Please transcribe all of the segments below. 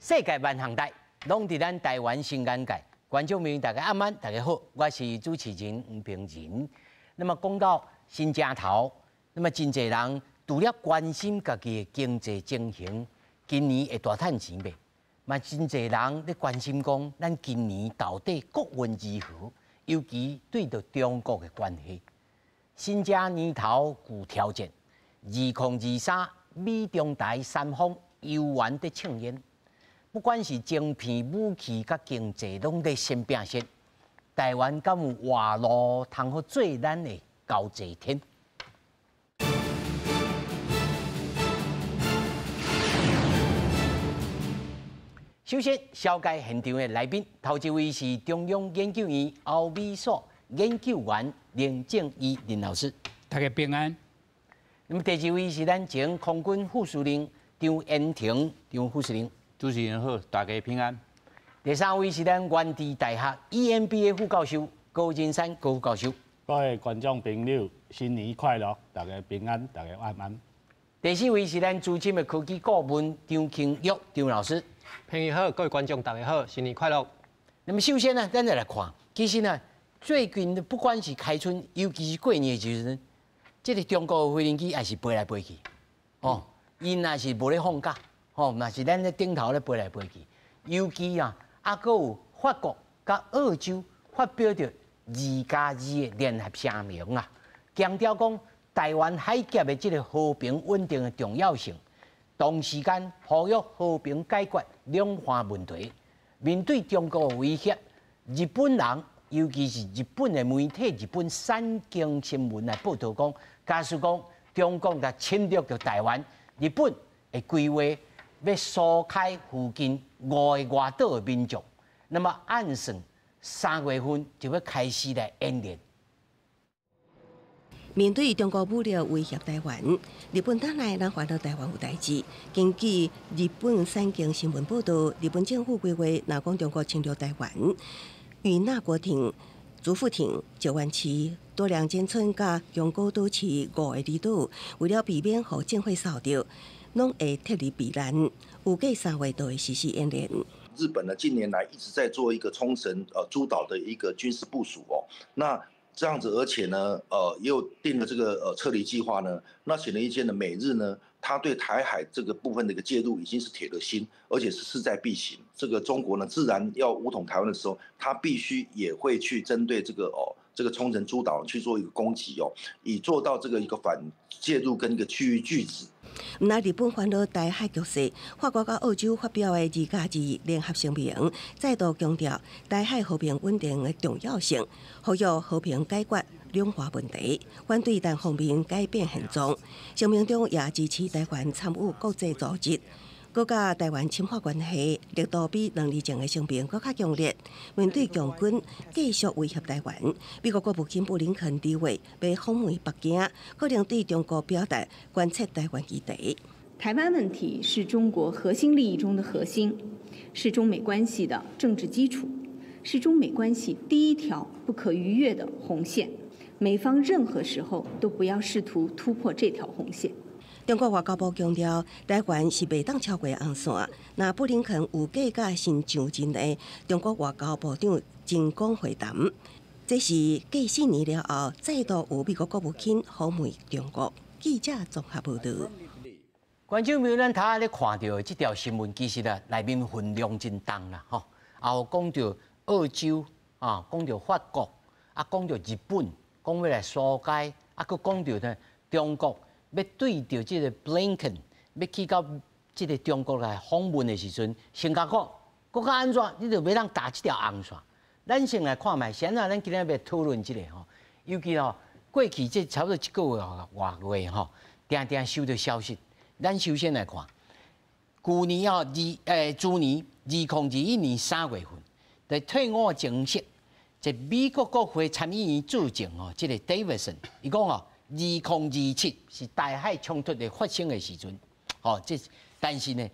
世界萬項代，攏佇咱台灣新眼界。觀眾朋友大家暗安，大家好，我是主持人黃平仁。那麼講到新正頭，那麼真濟人除了關心家己的經濟情形，今年會大趁錢袂？嘛真濟人咧關心講，咱今年到底國運如何？尤其對著中國的關係。新正年頭具挑戰，2023美中台三方猶原佇唱演，不管是晶片、武器佮經濟，攏咧先拼線。台灣敢有活路通好做咱的交際天？首先，紹介現場的來賓，頭一位是中央研究院歐美所研究員林正義林老師，大家平安。那麼第二位是咱前空軍副司令張延廷張副司令，主持人好，大家平安。第三位是咱元智大學 EMBA 副教授高仁山高副教授，各位觀眾朋友，新年快樂，大家平安，大家安安。第四位是咱資深的科技顧問張慶玉張老師，朋友好，各位觀眾大家好，新年快樂。那麼首先呢，咱再來看，其實呢，最近不管是開春，尤其是過年的時陣，這個中國的飛行機也是飛來飛去，哦，𪜶若是無咧放假，吼，嘛是咱咧頂頭咧飛來飛去。尤其啊，猶閣有法國佮澳洲發表著2加2的聯合聲明啊，強調講台灣海峽的這個和平穩定的重要性，同時間呼籲和平解決兩岸問題。面對中國的威脅，日本人，尤其是日本的媒體，日本產經新聞來報導講，假使講中國共侵略著台灣，日本會規劃欲疏開附近五個外島的民眾，那麼按算3月份就欲開始來演練。面對中國武力威脅台灣，日本黨內人煩惱台灣有代誌。根據日本產經新聞報導，日本政府規劃，若講中國侵略台灣，與那國町、竹富町、石垣市、多良間村佮宮古島市五个離島，為了避免予戰火燒著，攏會撤離避難。預計3月就會實施演練。日本呢近年來一直在做一個沖繩諸島的一個軍事部署哦，那這樣子，而且呢，又定了這個撤離計劃呢。那顯而易見的，美日呢，他對台海這個部分的一個介入已經是鐵了心，而且是勢在必行。這個中國呢，自然要武統台灣的時候，他必須也會去針對這個哦，這個沖繩諸島去做一個攻擊哦，以做到這個一個反介入跟一個區域拒止。毋但日本煩惱台海局勢，法國佮澳洲發表的2加2聯合聲明，再度強調台海和平穩定的重要性，呼籲和平解決兩岸問題，反對單方面改變現狀。聲明中也支持台灣參與國際組織，閣佮台灣深化關係，力度比2年前的聲明閣較強烈。面對共軍繼續威脅台灣，美國國務卿布林肯2月欲訪問北京，可能對中國表達關切台灣議題。台灣問題是中國核心利益中的核心，是中美關係的政治基礎，是中美關係第一條不可逾越的紅線。美方任何時候都不要試圖突破這條紅線。中國外交部強調，台灣是袂當超過紅線。若布林肯預計佮新上任的中國外交部長秦剛會談，這是繼4年了後再度有美國國務卿訪問中國。記者綜合報導。觀眾朋友，咱頭仔咧看到的這條新聞，其實啊內面分量真重啦，吼。也有講著澳洲啊，講著法國，啊講著日本，講欲來疏解，啊閣講著呢中國。欲對著這個布林肯，欲去到這個中國來訪問的時陣，先共講，閣較按怎？你就袂當踏這條紅線。咱先來看覓，是按怎？咱今仔欲討論這個吼，尤其吼過去這差不多一個月外月吼，定定收到消息。咱首先來看，舊年哦豬年2021年3月份，佇退伍前夕，這美國國會參議院主席吼，這個 Davidson，伊講哦，2027是台海衝突的發生的時陣，吼，這但是呢，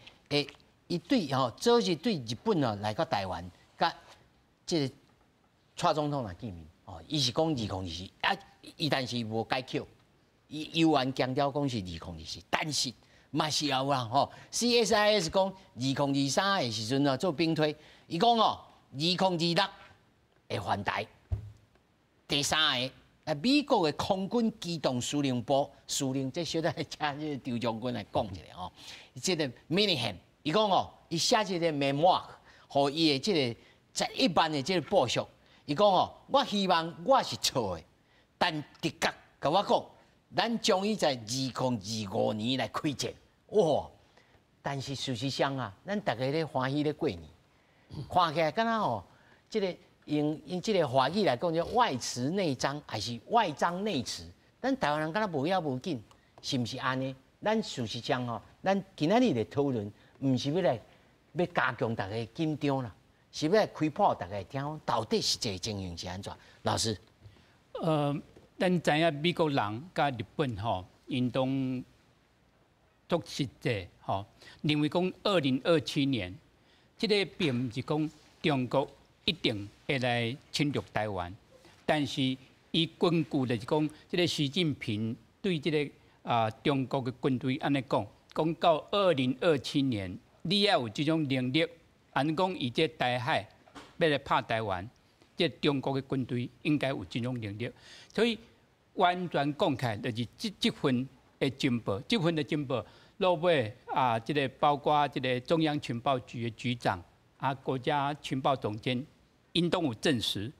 伊對吼早日對日本哦來到台灣，佮這個蔡總統來見面，哦，伊是講2024啊，伊但是無改口，伊猶原強調講是二零二四，但是嘛是有啦吼。CSIS 講2023的時陣啊做兵推，伊講哦，2026會犯台。第三个，啊，美國的空軍機動司令部司令，這小等請這個張將軍來講一下吼。這个 Milley 伊講哦，伊寫這个 memoir，予伊的這个11萬的這个部屬，伊講哦，我希望我是錯的，但直覺共我講，咱將伊在2025年來開戰，哇！但是事實上啊，咱逐家咧歡喜咧過年，看起來敢若吼，這个用這个華語來講叫外弛內張，還是外張內弛？咱台灣人敢若無要無緊，是毋是按呢？咱事實上吼，咱今仔日咧討論，毋是欲來欲加強逐家緊張啦，是欲來開破逐家聽，到底實際情形是按怎？老師，咱知影美國人佮日本吼，𪜶攏足實際吼，認為講2027年，這个並毋是講中國一定會來侵略台灣，但是伊根據就是講，這个習近平對這个中國的軍隊按呢講，講到二零二七年，你愛有這種能力，按呢講伊這台海欲來拍台灣，這中國的軍隊應該有這種能力，所以完全講起來就是這份的情報，這份的情報落尾啊，這个包括這个中央情報局的局長啊，國家情報總監，𪜶攏有證實，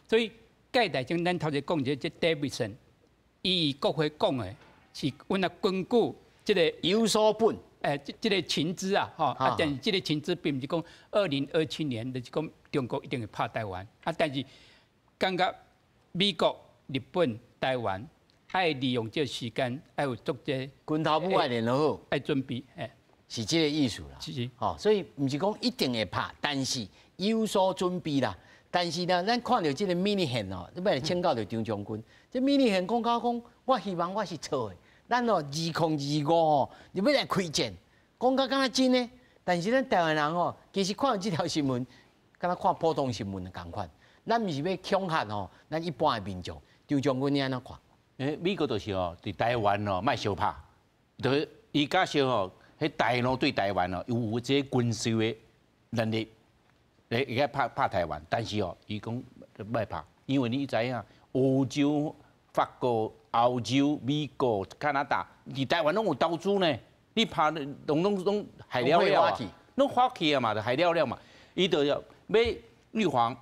所以蓋代前咱頭前講這這 Davidson，伊國會講的是阮啊根據這个有所本，這個情資啊，吼啊，但是這个情資並毋是講二零二七年就是講中國一定會拍台灣啊，但是感覺美國、日本、台灣愛利用這个時間，愛有做這軍頭母愛聯絡好，愛準備，欸，是這个意思啦。是。吼，所以毋是講一定會拍，但是有所準備啦。但是呢，咱看著這个 Milley 哦，你欲來請教著張將軍，這 Milley 講到講，我希望我是錯的。咱哦，2025吼，你欲來開戰，講甲敢若真的，但是咱台灣人吼，其實看著這條新聞，敢若看普通新聞仝款。咱毋是欲恐嚇吼，咱一般的民眾。張將軍你按怎看？欸，美國就是哦，佇台灣哦，莫相拍，就是伊假設吼，彼大陸對台灣哦，有這個軍事的能力，會會使拍拍台灣，但是哦，伊講莫拍，因為你知影，歐洲、法國、澳洲、美國、加拿大，佇台灣攏有投資呢，你拍攏攏攏害了了啊，攏發起啊嘛，就害了了嘛，伊就要欲預防，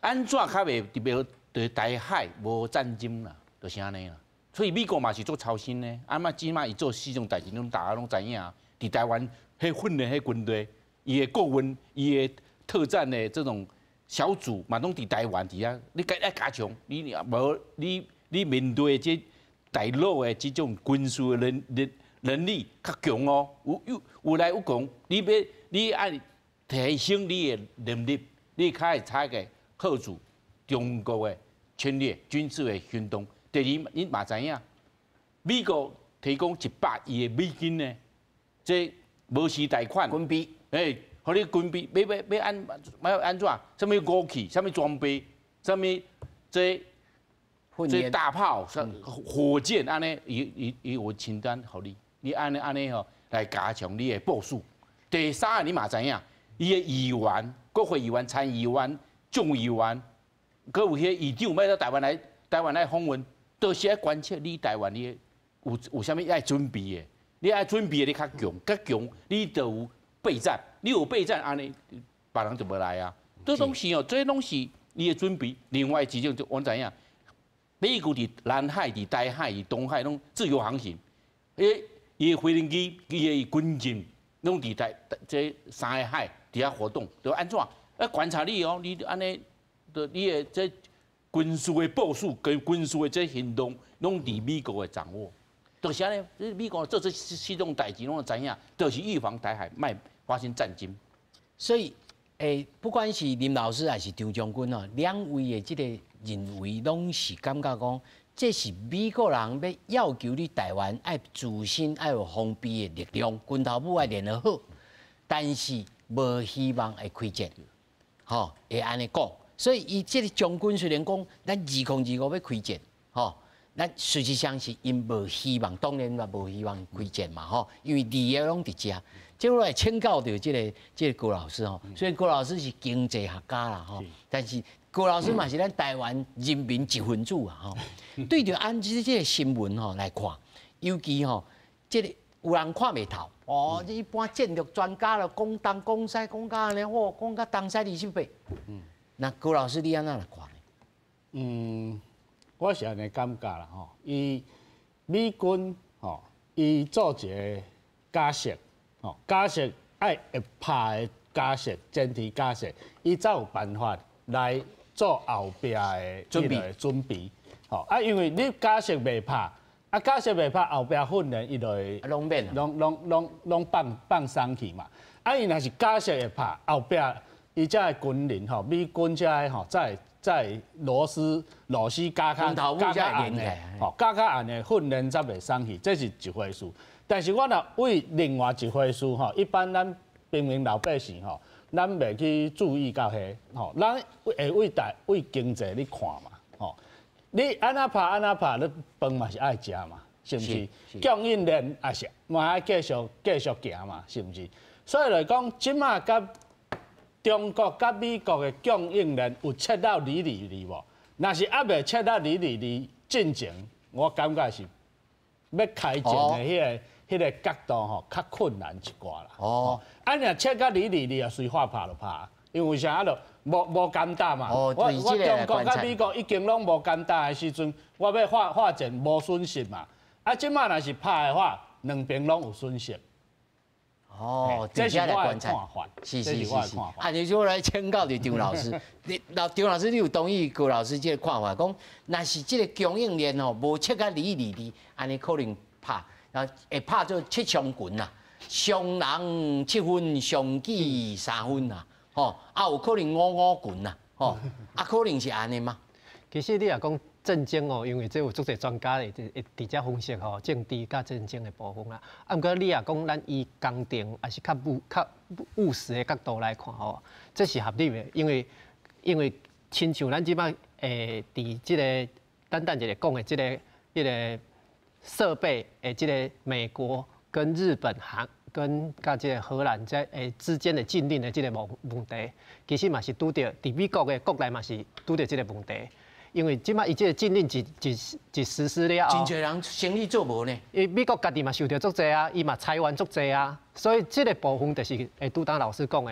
按怎較袂特別佇台海無戰爭啦，就是按呢啦。所以美國嘛是足操心的，啊嘛這馬伊做四種代誌，攏大家攏知影。佇台灣彼訓練彼軍隊，伊的顧問、伊的特戰的這種小組嘛，攏佇台灣佇遐。你該愛加強，你無你你面對這大陸的這種軍事的能力較強哦，有有有來有講，你欲你愛提升你的能力，你較會採個嚇阻中國的侵略軍事的行動。第二，你嘛知影，美國提供100億的美金呢，這無息貸款，軍備，欸，予你軍備，欲欲欲按欲按怎？啥物武器？啥物裝備？啥物這這大炮、火箭按呢？伊伊伊有清單予你，你按呢按呢吼來加強你的部署。第三个你嘛知影，伊的議員、國會議員、參議員、眾議員，閣有彼个議長，欲到台灣來，台灣來訪問，都是愛關切你台灣你有有啥物愛準備的。你愛準備的，你較強，較強，你就有備戰，你有備戰，按呢別人就無來啊。這攏是哦，這攏是你的準備。另外一種就阮知影，美國佇南海、佇台海、佇東海攏自由航行，伊伊的飛行機、伊的軍艦攏佇台這三个海佇遐活動，就按怎？愛觀察你哦，你按呢，就你的這軍事的部署跟軍事的這行動，攏佇美國的掌握。就是按呢，這美國做這四種代誌，攏知影，就是預防台海莫發生戰爭。所以，欸，不管是林老師還是張將軍哦，兩位的這個認為，攏是感覺講，這是美國人欲要求你台灣愛自身愛有防備的力量，軍頭母愛練得好，但是無希望會開戰，吼，會按呢講。所以，伊這个將軍雖然講，咱2025欲開戰，吼，咱事實上是𪜶無希望，當然嘛無希望開戰嘛吼，因為利益攏佇遮。這我來請教著這個郭老師吼，雖然郭老師是經濟學家啦吼，但是郭老師嘛是咱台灣人民一分子啊吼。對著按這個新聞吼來看，尤其吼，這個有人看袂透哦。這一般戰略專家啦，講東講西講甲按呢，哦，講甲東西28。那郭老師你按怎來看呢？我是按呢感覺啦吼，伊美軍吼，伊做一個假設吼，假設愛會拍的假設，前提假設，伊才有辦法來做後壁的準備準備。吼啊，因為你假設袂拍，啊假設袂拍，後壁訓練伊就會攏免，攏放鬆去嘛。啊，伊若是假設會拍，後壁伊才會軍人吼，美軍才會吼，才會。在螺絲加較硬的，吼，加較硬的訓練才袂鬆去，這是一回事。但是我若為另外一回事吼，一般咱平民老百姓吼，咱袂去注意到彼，吼，咱會為大為經濟咧看嘛，吼。你按怎拍按怎拍，你飯嘛是愛食嘛，是毋是？供應鏈也是嘛愛繼續行嘛，是毋是？所以來講，這馬佮中國佮美國的供應鏈有切到22/2無？若是猶未切到22/2進前，我感覺是欲開戰的彼個角度吼，較困難一寡啦。啊，若切到22/2啊，隨話拍就拍，因為啥啊？就無敢打嘛。我中國佮美國已經攏無敢打的時陣，我欲發戰無損失嘛。啊，這馬若是拍的話，兩邊攏有損失。哦，這是我的看法，是。啊，你說來請教著張老師，你老張老師，你有同意郭老師這個看法？講，若是這個供應鏈吼無切甲22/2，按呢可能拍，然後會拍做七傷拳啦，傷人七分，傷己3分啦，吼，啊有可能五五拳啦，吼，啊可能是按呢嗎？其實你若講戰爭哦，因為這有足濟專家會佇遮分析吼，政治佮戰爭的部分啦。啊，毋過你若講咱以工程，抑是較務實的角度來看吼，這是合理的，因為親像咱這擺佇這個等等一下講的這個彼個設備的這個美國跟日本韓跟佮這個荷蘭這之間的禁令的這個問題，其實嘛是拄著佇美國的國內嘛是拄著這個問題。因為這擺伊這個禁令一實施了後，真濟人生意做無呢。伊美國家己嘛受著足濟啊，伊嘛裁員足濟啊，所以這個部分就是會拄當老師講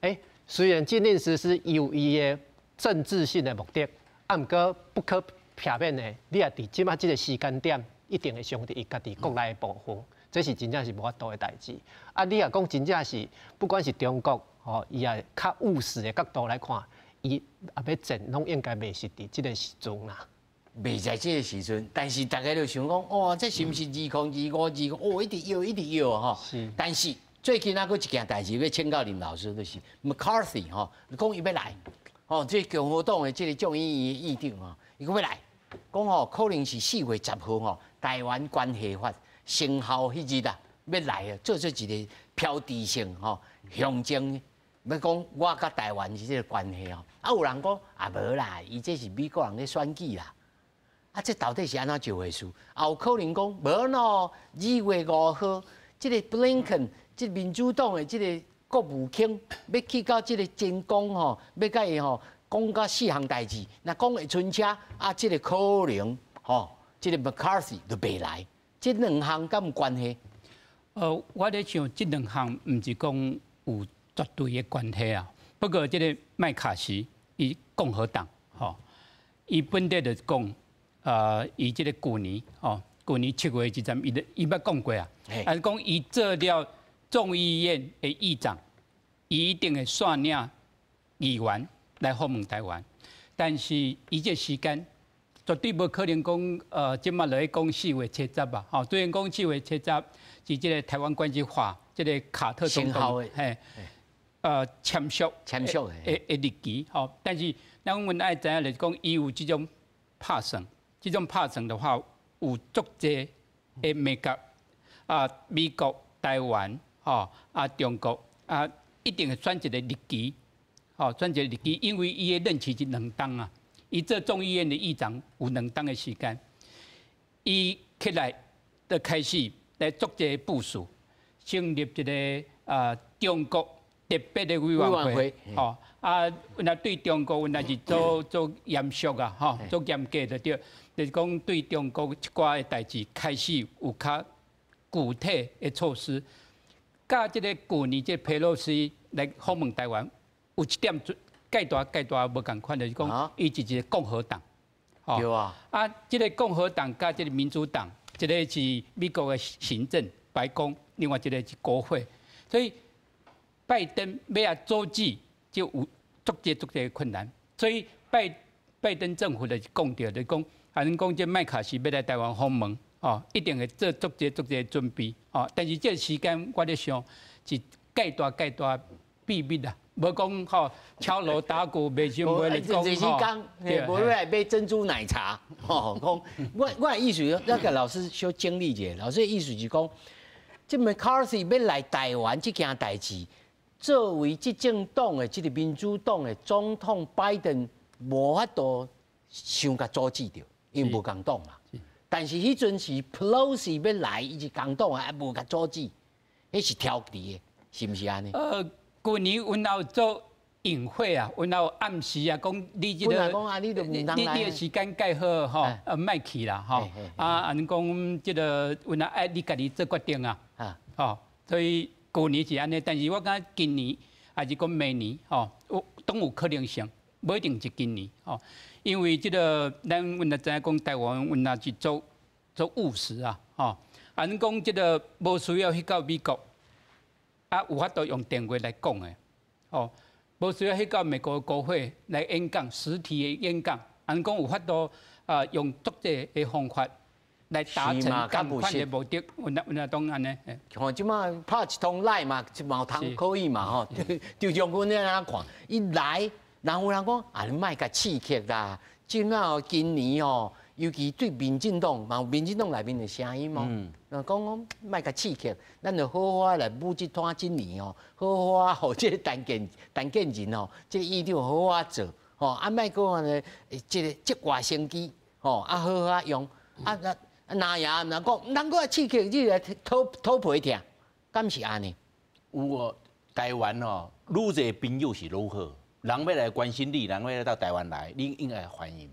的，雖然禁令實施有伊的政治性的目的，啊，毋過不可避免的，你也佇這擺這個時間點，一定會傷著伊家己國內的部分，這是真正是無法度的代誌。啊，你若講真正是，不管是中國吼，伊也較務實的角度來看。伊也欲戰，攏應該袂是佇這個時陣啦。袂在這個時陣，但是大家就想講，哦，這是毋是2025？哦，一直搖，一直搖吼。是。但是最近啊，閣一件代誌欲請教林老師，就是 McCarthy 吼，講伊欲來，吼，這共和黨的這個眾議院議長吼，伊講欲來，講吼可能是4月10號吼，台灣關係法生效彼日啊，欲來啊，做一個標誌性吼象徵。欲講我佮台灣是這個關係哦，啊有人講啊無啦，伊這是美國人咧選舉啦，啊這到底是按怎一回事？啊有可能講無喏，2月5號，這個布林肯，這個民主黨的這個國務卿欲去到這個真宮吼，欲佮伊吼講到四項代誌，若講會伸車，啊這個可能吼，這個 McCarthy 就袂來，這兩項敢有關係？我咧想這兩項毋是講有絕對的關係啊。不過這個麥卡錫，伊共和黨，吼，伊本底就是講，伊這個舊年，吼，舊年7月這陣，伊捌講過啊，啊講伊做了眾議院的議長，伊一定會率領議員來訪問台灣，但是伊這時間絕對無可能講，這馬來講4月70吧，吼，雖然講4月70是這個台灣關係法，這個卡特總統，嘿。簽署簽署的日期，吼，但是咱阮愛知影就是講，伊有這種拍算，這種拍算的話，有足濟的美國啊，美國、台灣，吼啊，中國啊，一定會選一個日期，吼，選一個日期，因為伊的任期是兩冬啊，伊做眾議院的議長有兩冬的時間，伊起來就開始來做這個部署，成立一個中國特別的委員會，吼啊，阮對中國阮也是做做嚴肅啊，吼，做嚴格的對，就是講對中國一寡的代誌開始有較具體的措施。佮這个舊年這佩洛西來訪問台灣，有一點蓋大蓋大無仝款，就是講伊是一個共和黨。對啊。啊，這个共和黨佮這个民主黨，一个是美國的行政白宮，另外一个是國會，所以拜登欲阻止就有足濟足濟困難，所以拜登政府就是講著，就是講，啊，恁講這麥卡錫欲來台灣訪問，哦，一定會做足濟足濟準備，哦，但是這個時間我咧想是蓋大蓋大秘密啊，無講吼敲鑼打鼓，袂想袂來講吼，無欲來買珍珠奶茶，吼，講我的意思，那個老師小整理一下，老師的意思是講，這麥卡錫欲來台灣這件代誌，作為執政黨的這个民主黨的總統拜登，無法度想共阻止著，因為無仝黨嘛。但是彼陣是佩洛西欲來，伊是仝黨啊，無共阻止，彼是挑佇的，是毋是按呢？舊年阮有做隱晦啊，阮有暗示啊，講你這个，你你的時間蓋好吼，莫去啦吼，啊，按呢講這个，阮愛你家己做決定啊，吼，所以舊年是按呢，但是我感覺今年抑是講明年吼，有攏有可能性，無一定是今年吼，因為這个咱阮也知影講台灣，阮也是做做務實啊，吼，按呢講這个無需要去到美國。啊，有法度用電話來講的，吼，無需要去到美國國會來演講，實體的演講，按呢講有法度啊，用足濟的方法來達成仝款的目的，阮也攏按呢。吼，這馬拍一通 LINE 嘛，嘛有通可以嘛吼。張將軍你按怎看？伊來，人有人講啊，你莫共刺激啦。這馬今年吼，尤其對民進黨嘛，有民進黨內面的聲音哦，講講莫共刺激，咱就好好來舞這攤一年哦，好好啊，予這个陳建仁哦，這个議長好好做，吼，啊，莫閣按呢，這个節外生枝，吼，啊，好好啊用，啊啊，那也毋通講，人閣來刺激你來討討皮疼，敢是按呢？有哦，台灣哦，愈濟朋友是愈好，人欲來關心你，人欲來到台灣來，你應該歡迎。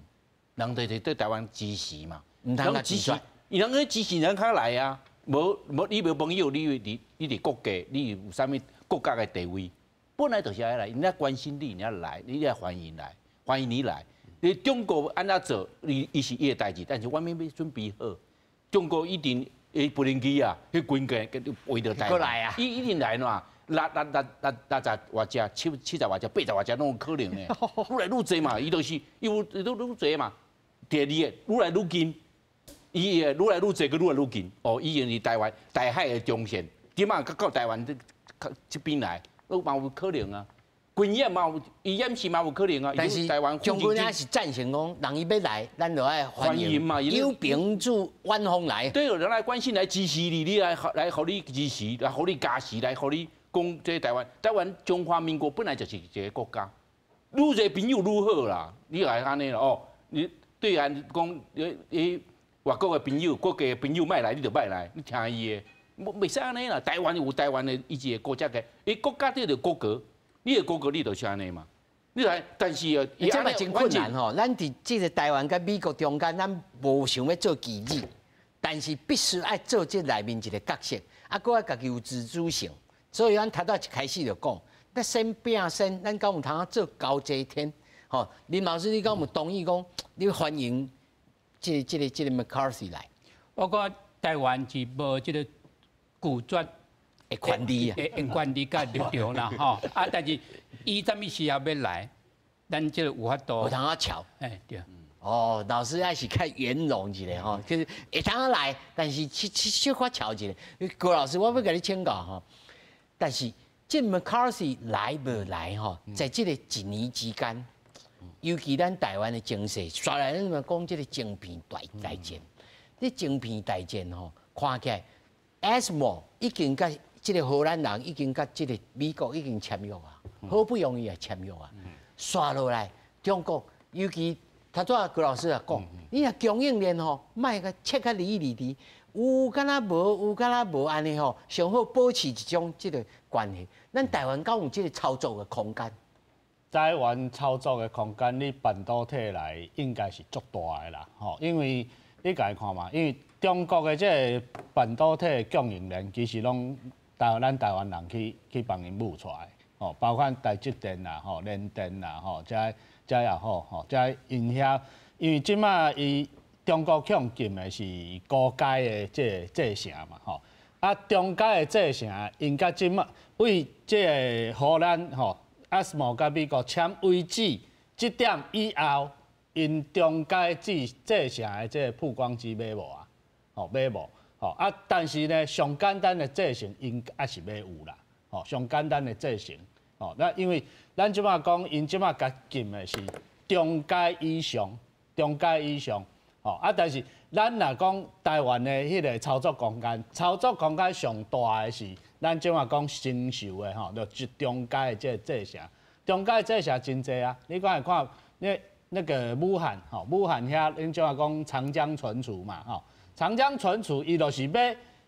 人就是對台灣支持嘛，毋通支持，伊人去支持人較來啊。無無，你無朋友，你佇國家，你有啥物國家的地位，本來就是愛來，人家關心你，人家來，你愛歡迎來，歡迎你來。你中國按怎做，伊是伊的代誌，但是我們欲準備好。中國一定伊無人機啊，彼軍機圍著台灣，伊一定來喏。六六六六六十外隻、七十外隻、80外隻攏有可能的，愈來愈濟嘛，伊就是伊有愈愈濟嘛。第二个，愈來愈近，伊會愈來愈濟，閣愈來愈近。哦，以前是台灣台海的中線，這馬閣到台灣這這邊來，都嘛有可能啊。軍演嘛有，伊演習嘛有可能啊。但是台灣將軍也是贊成講，人伊欲來，咱就愛歡迎嘛。有朋自遠方來，對，有人來關心來支持你，你來來予你支持，來予你加持，來予你講這台灣，台灣中華民國本來就是一个國家，愈濟朋友愈好啦。你來按呢哦，你。對岸講，你外國的朋友、國際的朋友莫來，你就莫來，你聽伊的，無袂使按呢啦。台灣有台灣的伊一個國家的，伊國家這就國格，你的國格你就是按呢嘛。你來，但是啊，這嘛真困難吼。咱佇這个台灣佮美國中間，咱無想欲做棋子，但是必須愛做這內面一个角色，啊，閣愛家己有自主性。所以咱頭拄一開始就講，咱先拼先，咱敢有通做交際天？吼，林老師，你敢有同意講？你歡迎這个麥卡錫來？我覺台灣是無這个拒絕的權利啊，的權利佮立場啦，吼。啊，但是伊啥物時候欲來，咱這个有法度。有通仔喬。哎，對。哦，老師還是較圓融一下吼，就是會通來，但是小可喬一下。郭老師，我欲共你請教吼，但是這麥卡錫來無來吼，在這个一年之間。尤其咱台灣的情勢，煞來咱嘛講這个晶片大戰，這晶片大戰吼，看起來 ASML 已經佮這个荷蘭人已經佮這个美國已經簽約啊，好不容易啊簽約啊，煞落來中國，尤其頭拄仔郭老師也講，你若供應鏈吼，莫共切較離離離，有敢若無，有敢若無按呢吼，上好保持一種這个關係。咱台灣敢有這个操作的空間？台灣操作的空間，你半導體來應該是足大的啦，吼，因為你家看嘛，因為中國的這个半導體供應鏈其實攏咱台灣人去幫𪜶募出來，吼，包括台積電啦，吼，聯電啦，吼，這這也好，吼，這𪜶遐，因為這馬伊中國向禁的是高階的這个製程嘛，吼，啊，中階的製程，𪜶佮這馬為這个荷蘭吼，ASML佮美國簽為止，這點以後，𪜶中階製程的這個曝光機買無啊？吼，買無，吼啊！但是呢，上簡單的製程𪜶還是欲有啦，吼，上簡單的製程，吼，那因為咱這馬講，𪜶這馬共禁的是中階以上，中階以上，吼啊！但是咱若講台灣的彼个操作空間，操作空間上大的是咱這馬講成熟的吼，就是中階的這个製程，中階製程真濟啊！你看看那個武漢吼，武漢遐恁這馬講長江存儲嘛吼，長江存儲伊就是欲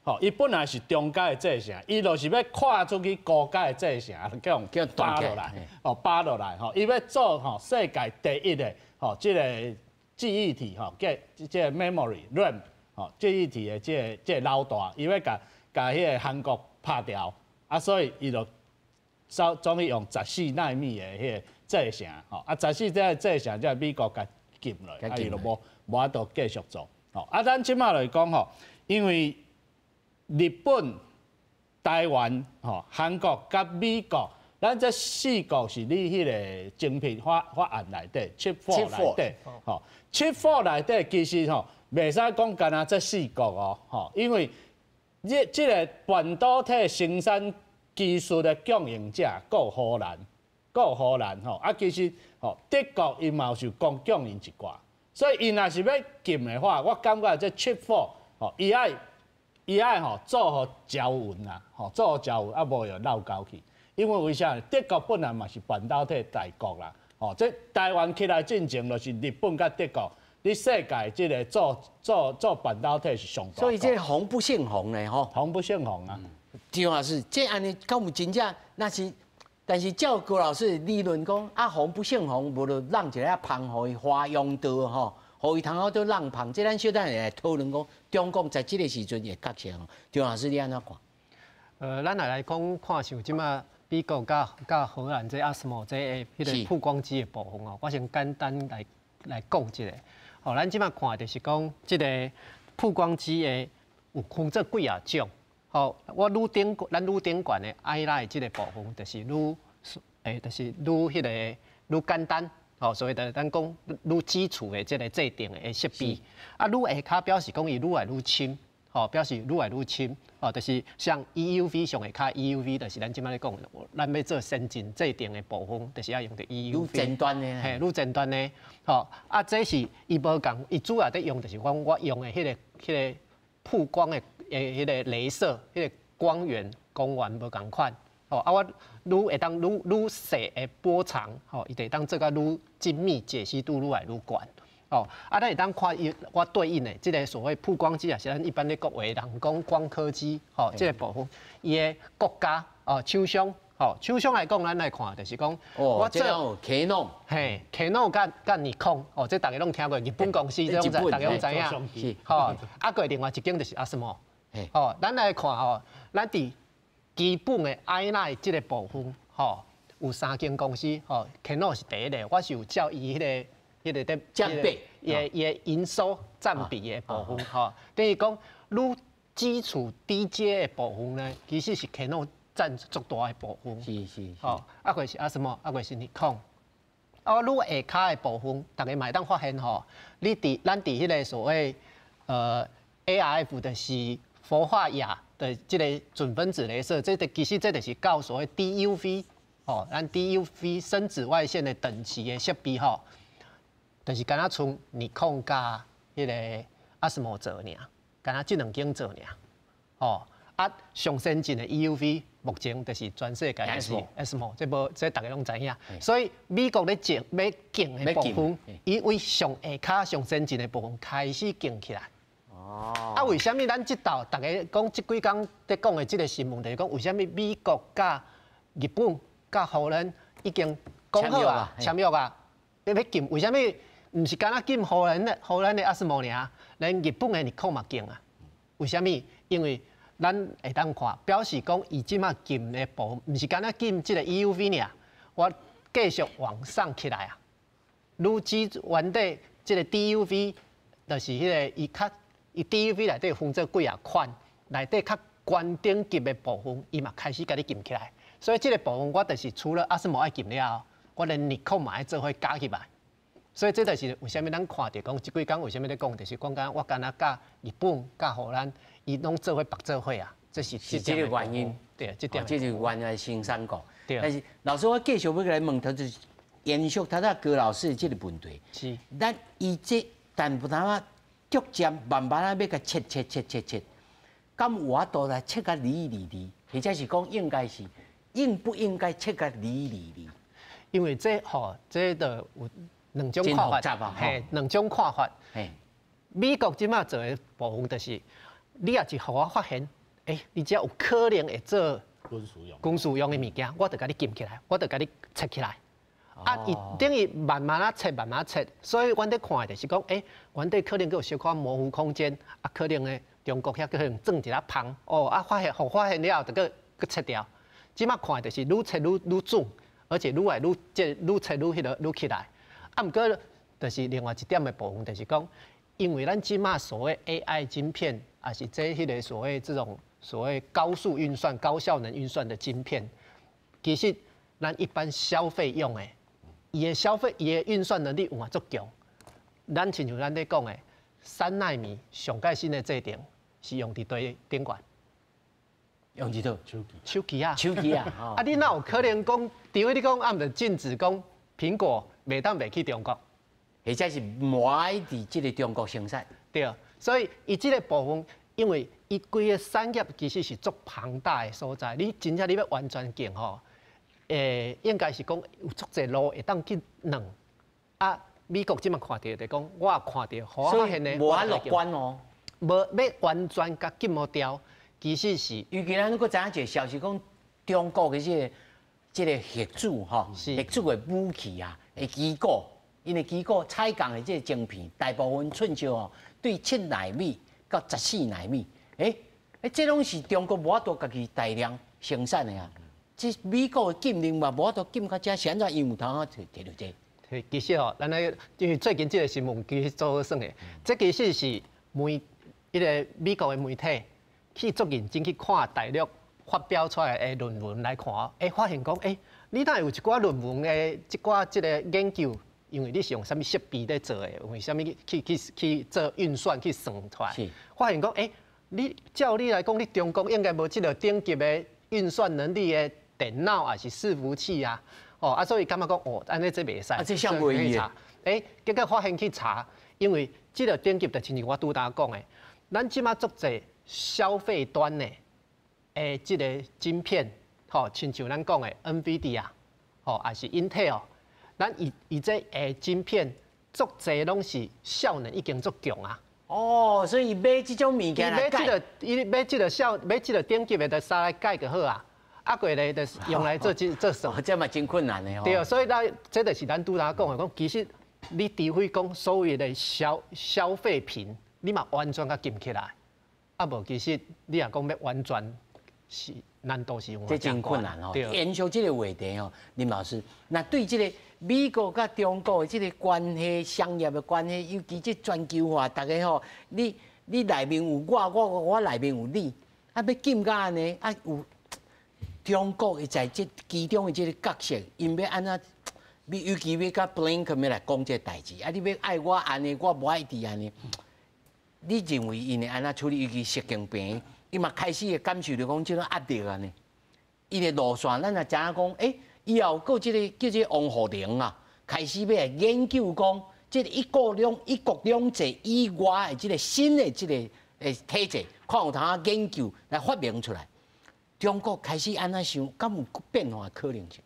吼，伊本來是中階的製程，伊就是欲跨出去高階的製程，叫予扒落來，哦，扒落來吼，伊欲做吼世界第一的吼，這个記憶體吼，叫這個 memory RAM 吼，記憶體的這個老大，伊欲共彼个韓國拍掉，啊，所以伊就終於用14納米的彼个製程，吼，啊，十四這个製程，才美國共禁落，啊，伊就無法度繼續做，吼，啊，咱這馬來講吼，因為日本、台灣、吼、韓國佮美國，咱這四國是佇彼个晶片法案內底，Chip 4內底，吼，Chip 4內底其實吼，袂使講干焦這四國哦，吼，因為這個半導體生產技術的供應者，閣有荷蘭，閣有荷蘭吼，啊，其實吼德國伊嘛有受供供應一寡，所以𪜶若是欲禁的話，我感覺這 Chip 4吼，伊愛吼做予焦勻啦，吼做予焦勻，啊無就落交去。因為為啥？德國本來嘛是半導體大國啦，吼，這台灣起來進前就是日本佮德國，佇世界這个做半導體是上大。所以這个紅不勝紅咧，吼。紅不勝紅啊。張老師，這按呢敢有真正？若是，但是照高老師理論講，啊紅不勝紅，無就讓一个芳予伊華陽道吼，予伊通好做讓芳。這咱小等下來討論講，中共在這个時陣會角色吼。張老師你按怎看？咱來講看像這馬美國佮荷蘭這 ASML 這个彼个曝光機的部分哦，我先簡單來講一下。吼，咱這馬看就是講，這个曝光機的有分做幾仔種。吼，我愈頂咱愈頂懸的 I-Line 這个部分，就是愈就是愈彼个愈簡單。吼，所以就咱講愈基礎的這个製程的設備。啊，愈下跤表示講伊愈來愈深。吼，表示愈來愈深。吼，就是像 EUV 上下跤 EUV，就是咱這馬咧講，咱欲做先進製程的部分，就是愛用著 EUV。愈尖端的。嘿，愈尖端的。吼，啊，這是伊無仝，伊主要佇用就是講我用的彼个曝光的彼个雷射，彼个光源光源無仝款。吼，啊，我愈會當愈細的波長，吼，伊就會當做甲愈精密，解析度愈來愈懸。哦，啊，咱會當看伊我對應的這个所謂曝光機啊，是咱一般咧國話人講光刻機，吼，這个部分，伊的國家哦，廠商，吼，廠商來講，咱來看就是講，我做 Canon，嘿，Canon 佮尼康，哦，這大家攏聽過，日本公司這種大家攏知影，吼，啊，閣另外一間就是 ASML，吼，咱來看吼，咱佇基本的 I-Line 這个部分，吼，有三間公司，吼，Canon 是第一个，我是有照伊彼个佇占比，伊的營收佔比的部分，吼，等於講愈基礎低階的部分呢，其實是 Canon 佔足大的部分。吼，啊閣是 ASML，啊閣是尼康。啊，愈下跤的部分，大家嘛會當發現吼，你佇咱佇彼个所謂ARF 就是氟化氬的這个準分子雷射，這個其實這就是到所謂 DUV，吼，咱 DUV 深紫外線的等級的設備吼。就是敢若賰尼康佮彼个 ASML 做爾，敢若這兩間做爾，吼。啊，啊，上先進的 EUV 目前就是全世界就是 ASML，這無這逐家攏知影。所以美國咧禁欲禁的部分，伊為上下跤上先進的部分開始禁起來。哦。啊，為啥物咱這道逐家講這幾工咧講的這個新聞，就是講為啥物美國佮日本佮荷蘭已經講好啊，簽約啊，欲禁？為啥物毋是干焦禁荷蘭的 ASML 爾，連日本的尼康嘛禁啊？為啥物？因為咱會當看，表示講伊這馬禁的部分，毋是干焦禁這個 EUV 爾，我繼續往上起來啊。愈指原底這個 DUV，就是彼個伊較伊 DUV 內底分做幾仔款，內底較懸頂級的部分，伊嘛開始共你禁起來。所以這個部分我就是除了 ASML 愛禁了後，我連尼康嘛愛做伙加起來。所以這就是為啥物咱看著講這幾工為啥物咧講，就是講講我敢若佮日本、佮荷蘭，伊攏做伙縛做伙啊，這是是這個原因。對，這點這是原來生產國。對。但是老師，我繼續欲來問，他就是延續頭拄高老師的這個問題。是。咱伊這但不但啊，逐漸慢慢啊欲共切切切切切，敢有法度來切甲離離離，或者是講應該是應不應該切甲離離離？因為這吼，這就有兩種看法，嘿，兩種看法。美國這馬做的部分就是，你若是予我發現，欸，你這有可能會做軍事用軍事用的物件，我就共你禁起來，我就共你切起來。啊，伊等於慢慢仔切，慢慢切，所以阮咧看的就是講，欸，原底可能閣有小可模糊空間，啊，可能呢，中國遐可能鑽一下縫，哦，啊，發現，予發現了後，就閣閣切掉。這馬看的就是愈切愈愈準，而且愈來愈這愈切愈彼個愈起來。啊，毋過就是另外一點的部分，就是講，因為咱這馬所謂 AI 晶片，抑是這彼個所謂這種所謂高速運算、高效能運算的晶片，其實咱一般消費用的，伊的消費、伊的運算能力有嘛足強。咱親像咱咧講的，3納米上蓋新的製程是用佇佗頂懸？用佇佗？手機。手機啊。手機啊。啊，你哪有可能講？除非你講啊，毋著禁止講蘋果袂當賣去中國，或者是無愛佇這个中國生產。對，所以伊這个部分，因為伊規个產業其實是足龐大的所在，你真正你欲完全禁吼，應該是講有足濟路會當去弄。啊，美國這馬看著就講，我也看著，予我發現的，無遐樂觀哦。無欲完全共禁予掉，其實是。尤其咱閣知影一個消息，講中國的這個核子吼，核子的武器啊，的基礎，𪜶的基礎採購的這個晶片，大部分寸少吼，對7納米到14納米，欸，欸，這攏是中國無法度家己大量生產的啊。這美國的禁令嘛，無法度禁到遮，是按怎伊有通啊提提著這個？其實吼，咱咧因為最近這個新聞其實做好耍的，這其實是媒彼個美國的媒體去足認真去看大陸發表出來的論文來看，欸，發現講，欸，你哪會有一寡論文的這寡這個研究，因為你是用啥物設備咧做的，用啥物去去去做運算去算出來，發現講，欸，你照理來講，你中國應該無這個頂級的運算能力的電腦，抑是伺服器啊，哦，啊，所以感覺講，哦，按呢這袂使，啊，這啥袂去查，欸，結果發現去查，因為這個頂級就親像我拄焦講的，咱這馬足濟消費端的。欸，這個晶片，吼，親像咱講的 NVIDIA，吼，抑是 Intel，咱伊伊這個晶片足濟攏是效能已經足強啊。哦，所以買這種物件來改。買這個，伊買這個效，買這個頂級的，就啥來改就好啊。啊，過來就是用來做這做算。這嘛真困難的吼。對，所以咱這就是咱拄焦講的，講其實你除非講所謂的消費品，你嘛完全共禁起來，啊無其實你若講欲完全。是難度是這真困難哦。延續這個話題哦，林老師，那對這個美國佮中國的這個關係、商業的關係，尤其這全球化，逐家吼，你你內面有我，我我內面有你，啊，欲禁甲按呢，啊有中國會在這其中的這個角色，𪜶欲按怎？尤其欲佮布林肯欲來講這個代誌，啊，你欲愛我按呢，我無愛佇按呢。你認為𪜶會按怎處理？尤其習近平？伊嘛開始會感受著講這種壓力按呢，伊的路線，咱也知影講，欸，以後閣這個叫做王滬寧啊，開始欲來研究講，這個一國兩制以外的這個新的這個的體制，看有通研究來發明出來。中國開始按怎想，敢有變化可能性？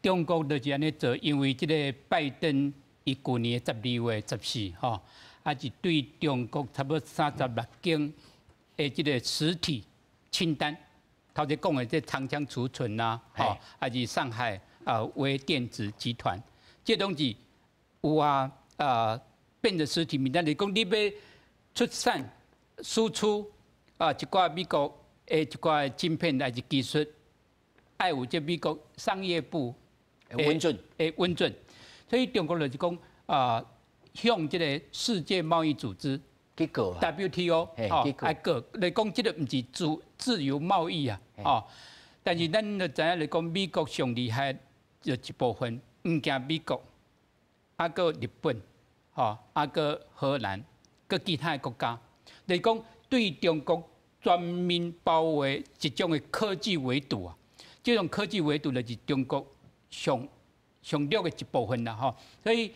中國就是按呢做，因為這个拜登伊舊年12月14吼，啊是對中國差不多36間的這個實體清單，頭先講的這長江儲存啊，吼，還是上海啊微電子集團，這攏是有啊啊變成實體名單，就是講你欲出產輸出啊一寡美國的一寡晶片還是技術，愛有這美國商業部允准，的允准，所以中國就是講啊，向這个世界貿易組織去告 WTO 吼來告，來講這个毋是自由貿易啊，哦，但是咱就知影來講，美國上厲害就一部分，毋驚美國，啊閣日本，吼，啊閣荷蘭，閣其他的國家，來講對中國全面包圍一種的科技圍堵啊，這種科技圍堵就是中國上上弱的一部分啦，吼，所以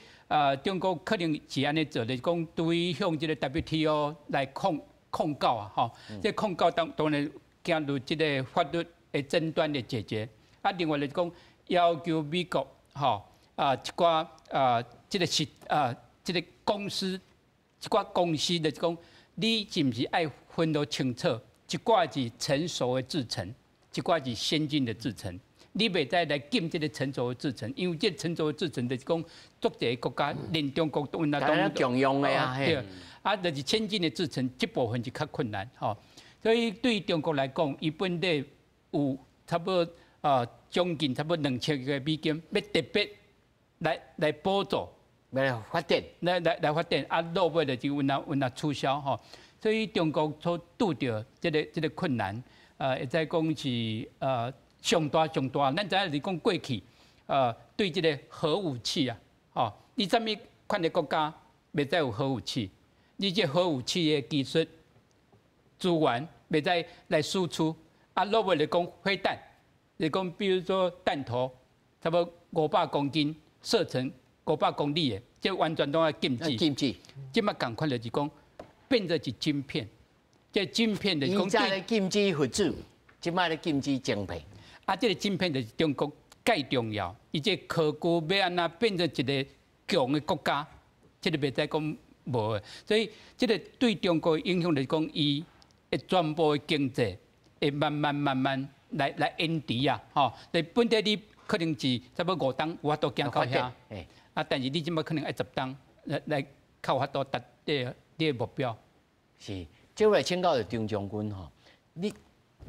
中國可能是按呢做，就是講對向這个 WTO 來控告啊，吼，這控告當然行入這个法律的爭端的解決，啊，另外就是講要求美國，吼啊一寡啊這个是啊這个公司一寡公司就是講，你是毋是愛分得清楚，一寡是成熟的製程，一寡是先進的製程。你袂使來禁這个成熟的製程，因為這个成熟的製程就是講，足濟國家連中國都那都共用的啊，對，啊，就是先進的製程，這部分是較困難吼。所以對中國來講，伊本底有差不多啊將近差不多2000億美金，欲特別來補助，來發展，來發展，啊，落尾就是阮若取消吼。所以中國所拄著這个困難，會使講是上大上大，咱知影是講過去，對這个核武器啊，吼，你啥物款的國家袂使有核武器？你這核武器的技術資源袂使來輸出，啊，落尾來講飛彈，你講比如說彈頭，差不多500公斤射程500公里的，這完全攏愛禁止。禁止。這馬仝款就是講變做是晶片，這晶片就是講。以前咧禁止核子，這擺咧禁止晶片。啊，這个晶片就是中國蓋重要，伊這科技欲按怎變成一个強的國家，這个袂使講無的。所以這个對中國的影響就是講，伊的全部的經濟會慢慢慢慢來延遲啊，吼。你本底你可能是差不多5冬有法度行到遐，啊，但是你這擺可能愛10冬來較有法度達到你的目標。是，這位請教著張將軍吼，你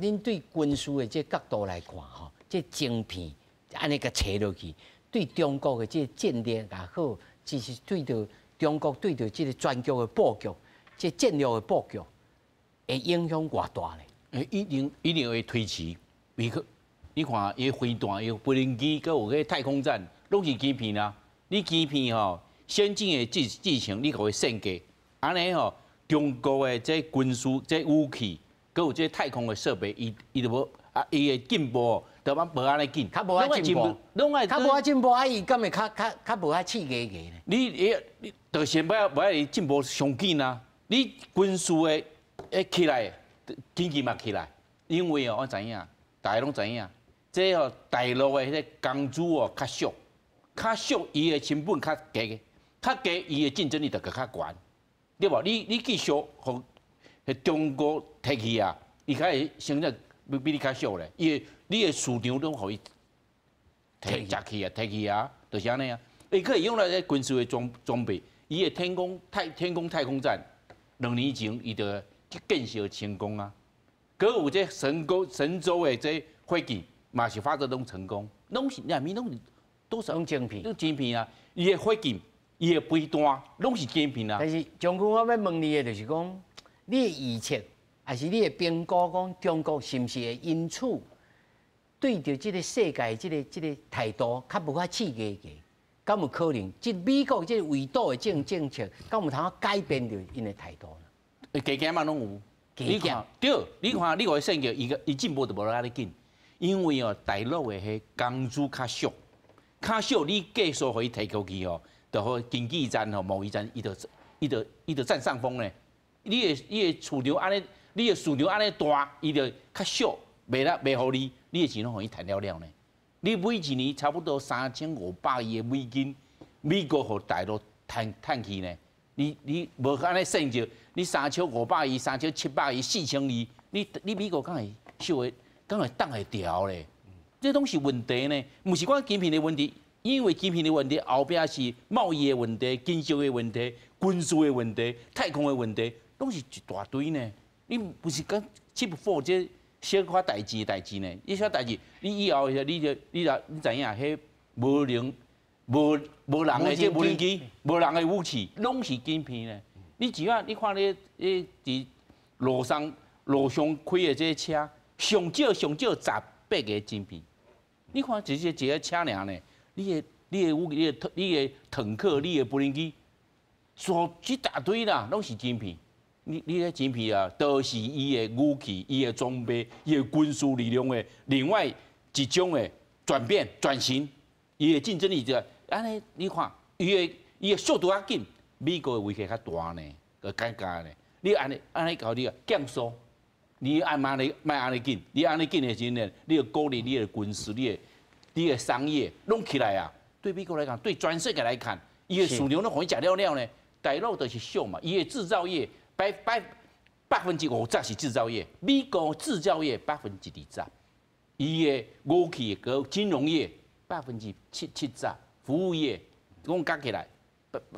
恁對軍事的這角度來看吼，這晶片按呢共切落去，對中國的這戰略也好，其實對著中國對著這个全局的布局，這戰略的布局，會影響偌大咧？一定會推遲。你看伊飛彈、伊無人機，閣有彼太空站，攏是晶片啊！你晶片吼，先進的製程，你予伊設計，按呢吼，中國的這軍事、這武器，閣有這太空的設備，伊就無啊，伊的進步就無按呢緊，較無遐進步，攏愛較無遐進步，啊伊敢會較無遐刺激個呢？你就是欲愛進步上緊啊！你軍事的會起來，經濟嘛起來，因為哦，我知影，大家攏知影，這哦大陸的彼个工資哦較俗，較俗，伊的成本較低，較低，伊的競爭力就閣較懸，對無？你繼續予中國提去啊，伊較會成本比你較俗咧，伊的你的市場攏予伊提食去啊，提去啊，就是按呢啊。伊可以用來軍事的裝備，伊的天宮太空站2年前伊就建設成功啊。閣有這神舟的這火箭嘛是發射攏成功，攏是內面攏是多少攏晶片，攏晶片啊！伊的火箭、伊的飛彈攏是晶片啊。但是將軍，我欲問你的就是講，你的預測，還是你的評估，講中國是毋是會因此對著這个世界這个態度較無遐刺激個？敢有可能？這美國這個圍堵的政策，敢有通改變著𪜶的態度呢？加減嘛攏有。你看，對，你看，你予伊算叫伊個伊進步就無遐爾緊，因為哦，大陸的彼工資較俗，較俗，你技術予伊提過去哦，就好經濟戰吼、貿易戰，伊就佔上風咧。你的市場按呢，你的市場按呢大，伊就較俗，賣啦賣予你，你的錢攏予伊趁了了呢。你每一年差不多3500億的美金，美國予大陸趁趁去呢。你無按呢算就，你3500億、3700億、4000億，你美國敢會受會，敢會擋會牢咧？這攏是問題呢，毋是講晶片的問題，因為晶片的問題後壁是貿易的問題、經濟的問題、軍事的問題、太空的問題，攏是一大堆呢。你毋是講 Chip 4這小可代誌代誌呢？你小代誌，你以後你就你就你知影，彼無人無無人的這無人機、無人的武器，攏是晶片呢。你只要你看你佇路上開的這車，上少上少18個晶片。你看這些一個車爾呢，你的武你的坦克、你的無人機，做一大堆啦，攏是晶片。你彼晶片啊，都是伊的武器、伊的裝備、伊的軍事力量的另外一種的轉變轉型，伊的競爭力就按呢，你看伊的速度較緊，美國的威脅較大呢，就尷尬呢。你按呢按呢搞你啊減速，你按慢呢莫按呢緊，你按呢緊的時陣呢，你的鼓勵、你的軍事、你的商業攏起來啊。對美國來講，對全世界來看，伊的市場攏予伊食了了呢。大陸就是俗嘛，伊的製造業50%是製造業，美國製造業20%，伊的武器佮金融業70%，服務業講加起來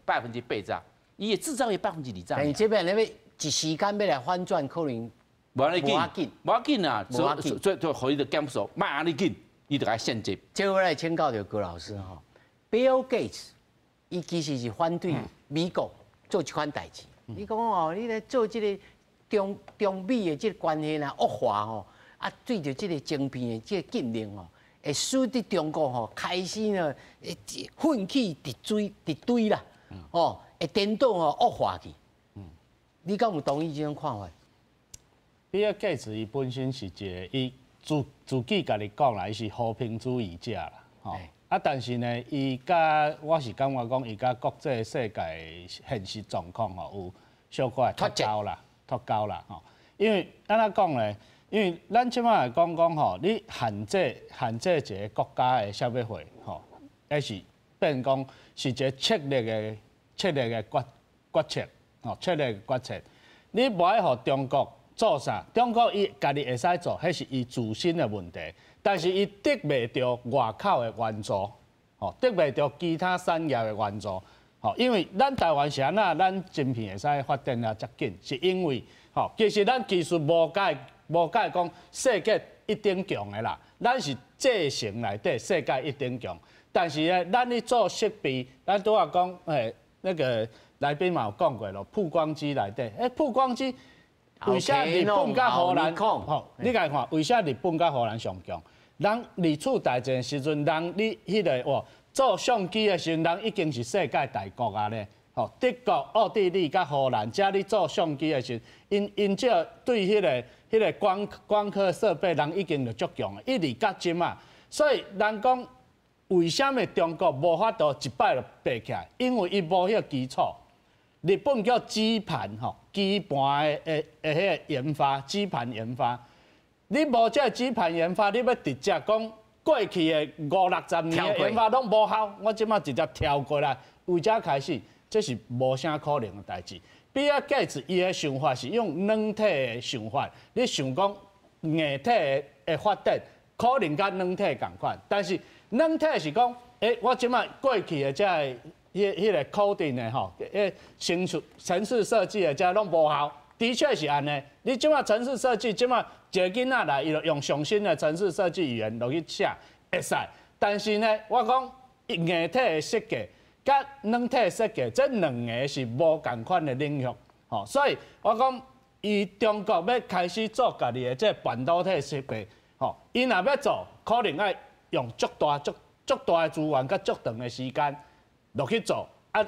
80%，伊的製造業20%。但是這邊你欲一時間欲來反轉，可能無按呢緊，無要緊啊，所以所以予伊就減速，莫按呢緊，伊就愛限制。這我來請教著高老師吼，Bill Gates 伊其實是反對美國做這款代誌。你講哦，你咧做這個中中美的這個關係若惡化吼，啊對著這個晶片的這個禁令吼，會使得中國吼開始呢會奮起直追直追啦，哦，會顛倒吼惡化去。你敢有同意這種看法？比爾蓋茨伊本身是一個，伊自自己家己講啦，伊是和平主義者啦，吼。啊，但是呢，伊佮我是感覺講，伊佮國際世界現實狀況吼有小可會脫鈎啦，脫鈎啦，吼。因為按怎講咧？因為咱這擺來講講吼，你限制限制一個國家的啥物貨吼，抑是變講是一個策略的決策，吼，策略的決策。你無愛予中國做啥？中國伊家己會使做，彼是伊自身的問題。但是伊得袂著外口的援助，吼，得袂著其他產業的援助，吼，因為咱台灣是按怎，咱晶片會使發展啊遮緊，是因為，吼，其實咱技術無解無解講世界一等強的啦，咱是製程內底世界一等強，但是呢，咱咧做設備，咱拄仔講，那個來賓嘛有講過咯，曝光機內底，曝光機為啥日本佮荷蘭？吼，你共看，為啥日本佮荷蘭上強？人二次大戰時陣，人你彼個哇做相機的時陣，人已經是世界大國啊咧。吼，德國、奧地利佮荷蘭，遮咧做相機的時陣，𪜶𪜶這對彼個光刻設備，人已經就足強的，一直到今啊。所以人講，為啥物中國無法度一擺就爬起來？因為伊無彼個基礎。日本叫基盤吼，基盤的彼個研發，基盤研發。你無這個基盤研發，你欲直接講過去的五六十年的研發攏無效，我這擺直接跳過來，為這開始，這是無啥可能的代誌。比爾蓋茨伊的想法是用軟體的想法，你想講硬體的發展可能佮軟體仝款，但是軟體是講，我這擺過去的這個彼個 coding 的吼，程式設計的這攏無效，的確是按呢。你這擺程式設計，這擺一個囡仔來，伊就用上新的程式設計語言落去寫，會使。但是呢，我講硬體的設計佮軟體設計，這兩个是無仝款的領域，吼。所以我講，伊中國欲開始做家己的這半導體設備，吼，伊若欲做，可能愛用足大足足大的資源佮足長的時間落去做，啊，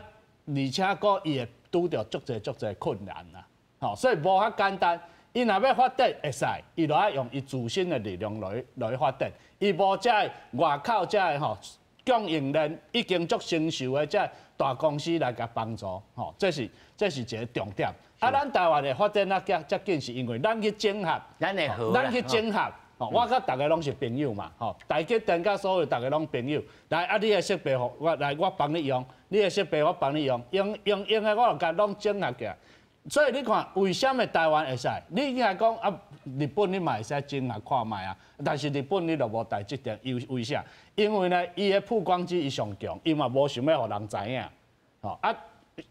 而且閣伊會拄著足濟足濟困難啦，吼，所以無遐簡單。伊若欲發展會使，伊就愛用伊自身的力量來發展。伊無這个外口這个吼供應鏈已經足成熟的這大公司來共幫助，吼，這是一個重點。啊，咱台灣的發展啊，遮遮緊是因為咱去整合，咱會好，咱去整合，吼，我佮逐个攏是朋友嘛，吼，台積電佮所有逐个攏朋友。來，啊，你的設備予我來，我幫你用；你的設備我幫你用，用用用的我就共攏整合起來。所以你看，為啥物台灣會使？你應該講啊，日本你嘛會使整合看覓啊，但是日本你就無台積電，為為啥？因為呢，伊的曝光機伊上強，伊嘛無想欲予人知影，吼啊。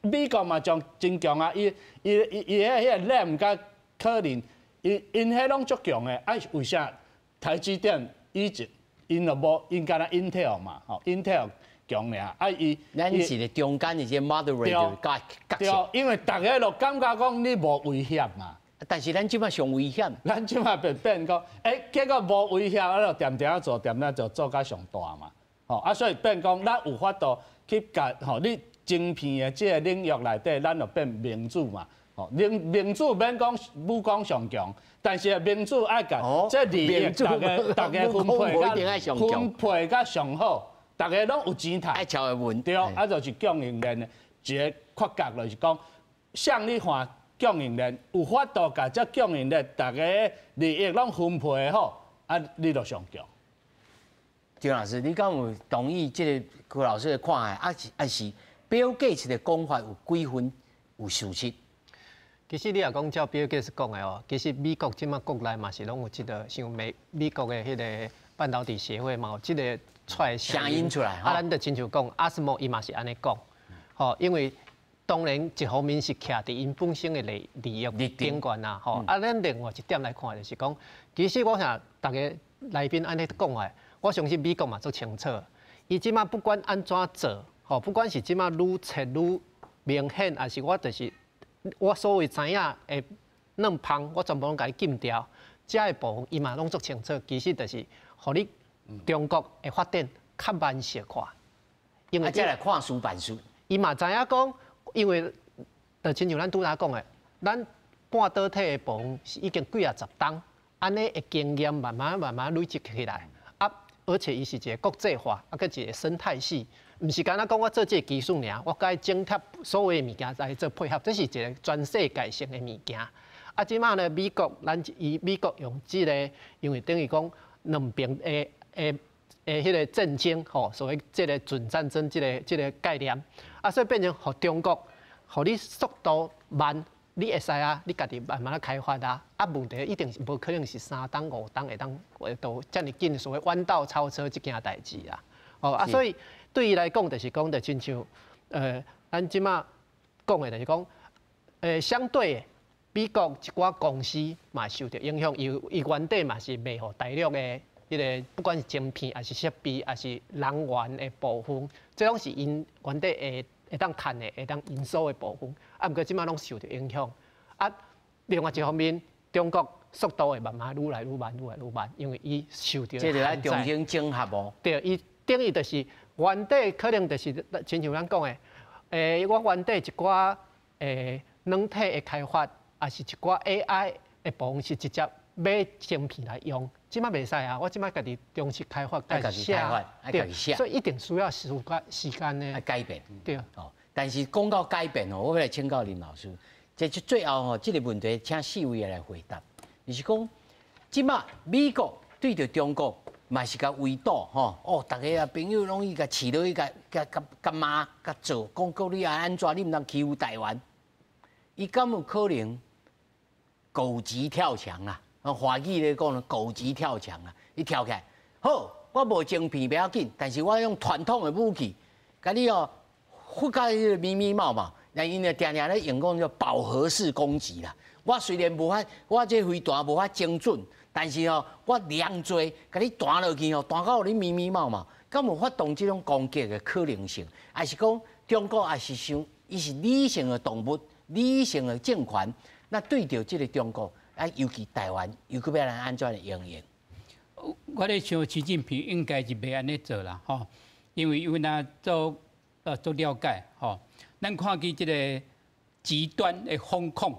美國嘛將真強啊！伊伊伊伊彼彼個 Lam 佮 Corning，𪜶𪜶彼攏足強的。啊，為啥台積電以前𪜶就無𪜶敢若 Intel 嘛？吼，Intel 強爾。啊，伊咱是咧中間的這個 moderator 角色。對，因為逐家都感覺講你無威脅嘛。但是咱這擺上危險。咱這擺變變講，欸，結果無威脅，啊，就恬恬做，恬恬做，做甲上大嘛。吼，啊，所以變講，咱有法度去共吼你。晶片的這個領域內底，咱就變民主嘛。吼，民民主免講武功上強，但是民主愛共這利益逐家逐家分配較分配較上好，逐家攏有錢趁。愛超會穩。對，啊，就是供應鏈的一個缺角，就是講，像你看供應鏈有法度共這供應鏈逐家利益攏分配好，啊，你就上強。張老師，你敢有同意這個柯老師的看法？啊是啊是。Bill Gates 的講法有幾分有事實？其實你若講照 Bill Gates 講的哦，其實美國這馬國內嘛是攏有這個，像美美國的彼個半導體協會嘛有這個出來聲音出來。啊，咱就親像講，阿斯莫伊嘛是按呢講，吼，因為當然一方面是徛佇𪜶本身的利利益頂懸啦，吼。啊，咱另外一點來看就是講，其實我想逐家來賓按呢講的，我相信美國嘛足清楚，伊這馬不管按怎做。哦，不管是這馬愈切愈明顯，還是我就是我所謂知影的軟芳，我全部攏共你禁掉，這个部分伊嘛攏足清楚，其實就是予你中國的發展較慢小可。因為這來看事辦事。伊嘛知影講，因為就親像咱拄仔講的，咱半導體的部分是已經幾仔十冬，按呢的經驗慢慢慢慢累積起來，啊，而且伊是一個國際化，啊，閣一個生態系。毋是干焦講我做這個技術爾，我共伊整貼所有的物件來做配合，這是一個全世界性的物件。啊，這馬呢，美國咱伊美國用這個，因為等於講兩邊的的的彼個戰爭吼，所謂這個準戰爭這個這個概念，啊，所以變成予中國，予你速度慢，你會使啊，你家己慢慢仔開發啊。啊，問題一定是無可能是三冬五冬會當會到遮爾緊，所謂彎道超車這件代誌啦。哦啊，所以。對伊來講，就是講，就親像，咱這馬講的，就是講，相對美國一寡公司嘛受著影響，伊伊原底嘛是賣予大陸的，彼個不管是晶片，還是設備，還是人員的部分，這攏是𪜶原底會會當趁的、會當營收的部分。啊，毋過這馬攏受著影響。啊，另外一方面，中國速度會慢慢愈來愈慢，愈來愈慢，因為伊受著這個愛重新整合無？對，伊等於就是。原底可能就是親像咱講的，我原底一寡軟體的開發，抑是一寡 AI 的部分是直接買晶片來用，這馬袂使啊！我這馬家己中試開發，家己開發，家己寫，所以一定需要時間時間的。愛改變。對。哦，但是講到改變哦，我欲來請教林老師，這就最後吼，這個問題請四位來回答。就是講，這馬美國對著中國。嘛是共圍堵吼，哦，逐家啊朋友攏伊共飼落去，共共共共罵共做，講講你按怎，你毋通欺負台灣。伊敢有可能狗急跳牆啊？華語咧講狗急跳牆啊！伊跳起來，好，我無晶片袂要緊，但是我用傳統的武器，共你哦，覆蓋彼個密密麻麻，那𪜶咧定定咧用講叫飽和式攻擊啦。我雖然無法，我這飛彈無法精準。但是哦，我量濟，共你彈落去哦，彈到予你密密麻麻，敢有發動這種攻擊的可能性？還是講中國也是想，伊是理性的動物，理性的政權，那對著這個中國，啊，尤其台灣，又閣欲來按怎的應用？我咧想，習近平應該是袂按呢做啦，吼，因為因為若做做了解，吼，咱看見這個極端的封控，